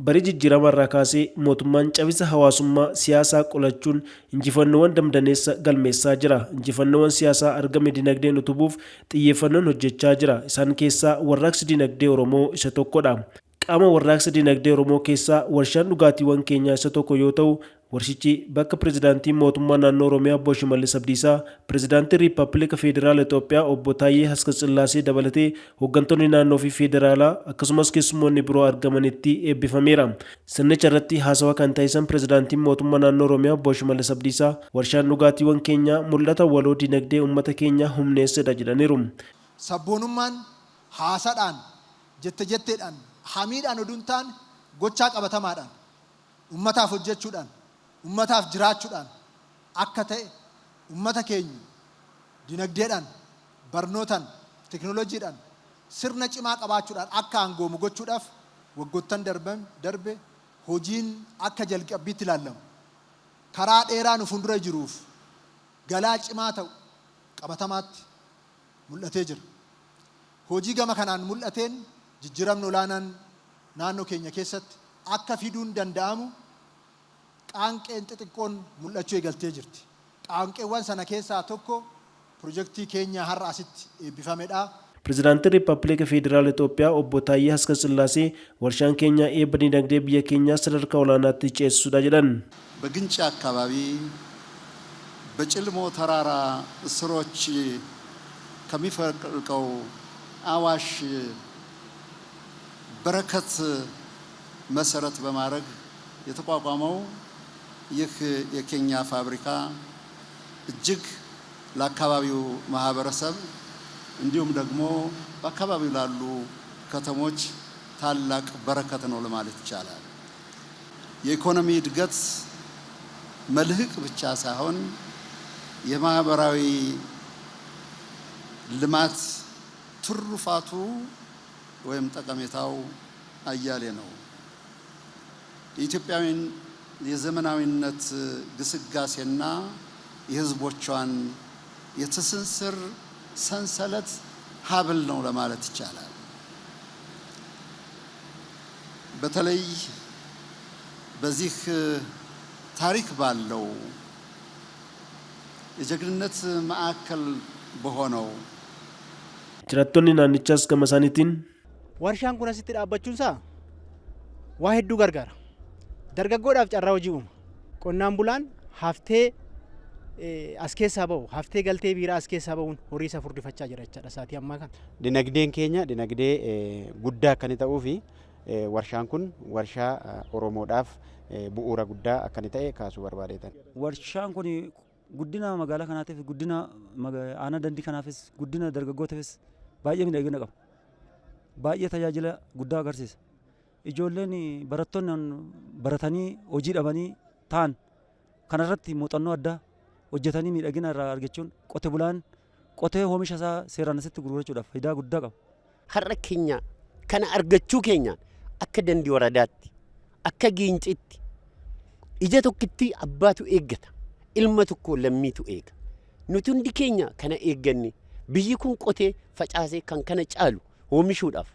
Barii jijjiiramaa irraa kaasee mootummaan cabinsa hawaasummaa siyaasaa qolachuun injifannoowwan damdaneessa galmeessaa jira. Injifannoowwan siyaasaa argame dinagdeen utubuuf xiyyeeffannoon hojjechaa jira. Isaan keessaa warraaqsi dinagdee Oromoo isa tokkodha. Qaama warraaqsa dinagdee Oromoo keessaa warshaan dhugaatiiwwan keenyaa isa tokko yoo ta'u, warshichi bakka Pirezidaantiin Mootummaa Naannoo Oromiyaa Obbo Shimallis Abdiisaa, Pirezidaantiin Riippaabilika Federaala Itoophiyaa Obbo Taayyee Haskatsillaasee dabalatee hooggantoonni naannoo fi federaalaa akkasumas keessummoonni biroo argamanitti eebbifameera. Sirnicha irratti haasawa kan taasisan Pirezidaantiin Mootummaa Naannoo Oromiyaa Obbo Shimallis Abdiisaa, warshaan dhugaatiiwwan keenyaa mul'ata waloo dinagdee uummata keenyaa humneessedha jedhaniiru. Sabboonummaan haasadhaan, jette jetteedhaan, hamiidhaan oduu hin taane gochaa qabatamaadhaan, ummataaf hojjechuudhaan, ummataaf jiraachuudhaan akka ta'e ummata keenya dinagdeedhaan, barnootaan, teknolojiidhaan sirna cimaa qabaachuudhaan akka aangoomu gochuudhaaf waggoottan darbe hojiin akka jalqabbiitti ilaallamu karaa dheeraa nu fuuldura jiruuf galaa cimaa ta'u qabatamaatti mul'atee jira. Hojii gama kanaan mul'ateen jijjiiramni olaanaan naannoo keenya keessatti akka fiduun danda'amu qaanqeen xixiqqoon mul'achuu eegaltee jirti. Qaanqeewwan sana keessaa tokko pirojektii keenya har'a asitti eebbifamedha. Pirezidaantiin Riippaabilika Federaala Itoophiyaa Obbo Taayyee Haskatsillaasee warshaan keenya eebba dinagdee biyya keenyaa sadarkaa olaanaatti ceesisudha jedhan. በግንጪ አካባቢ በጭልሞ ተራራ ስሮች ከሚፈልቀው አዋሽ በረከት መሰረት በማድረግ የተቋቋመው ይህ የኬኛ ፋብሪካ እጅግ ለአካባቢው ማህበረሰብ እንዲሁም ደግሞ በአካባቢው ላሉ ከተሞች ታላቅ በረከት ነው ለማለት ይቻላል። የኢኮኖሚ እድገት መልህቅ ብቻ ሳይሆን የማህበራዊ ልማት ትሩፋቱ ወይም ጠቀሜታው አያሌ ነው። የኢትዮጵያውያን የዘመናዊነት ግስጋሴና የሕዝቦቿን የትስስር ሰንሰለት ሀብል ነው ለማለት ይቻላል። በተለይ በዚህ ታሪክ ባለው የጀግንነት ማዕከል በሆነው Jiraattonni naannichaas gama isaaniitiin Warshaan kun asitti dhaabbachuun isaa waa hedduu gargaara. Dargaggoodhaaf carraa hojii uuma. Qonnaan bulaan haftee as keessaa bahu, haftee galtee biiraa as keessaa bahuun horii isaa furdifachaa jira jechaadha sa'aatii ammaa kana. Dinagdeen keenya dinagdee guddaa akka inni ta'uu fi warshaan kun warshaa Oromoodhaaf bu'uura guddaa akka inni ta'e kaasuu barbaadeetan. Warshaan kun guddina magaalaa kanaatiif, guddina aanaa Dandii kanaafis, guddina dargaggootaafis baay'ee miidhagina qaba. Baay'ee tajaajila guddaa agarsiisa. Ijoolleen barattoonni baratanii hojii dhabanii ta'an kanarratti muuxannoo addaa hojjetanii miidhagina irraa argachuun, qote bulaan qotee oomisha isaa seeraan asitti gurgurachuudhaaf faayidaa guddaa qaba. Har'a keenya kana argachuu keenyaan akka Dandii waradaatti, akka Giincitti ija tokkitti abbaatu eeggata, ilma tokko lammiitu eega. Nuti hundi keenya kana eegganne biyyi kun qotee facaasee kan kana caalu oomishuudhaaf.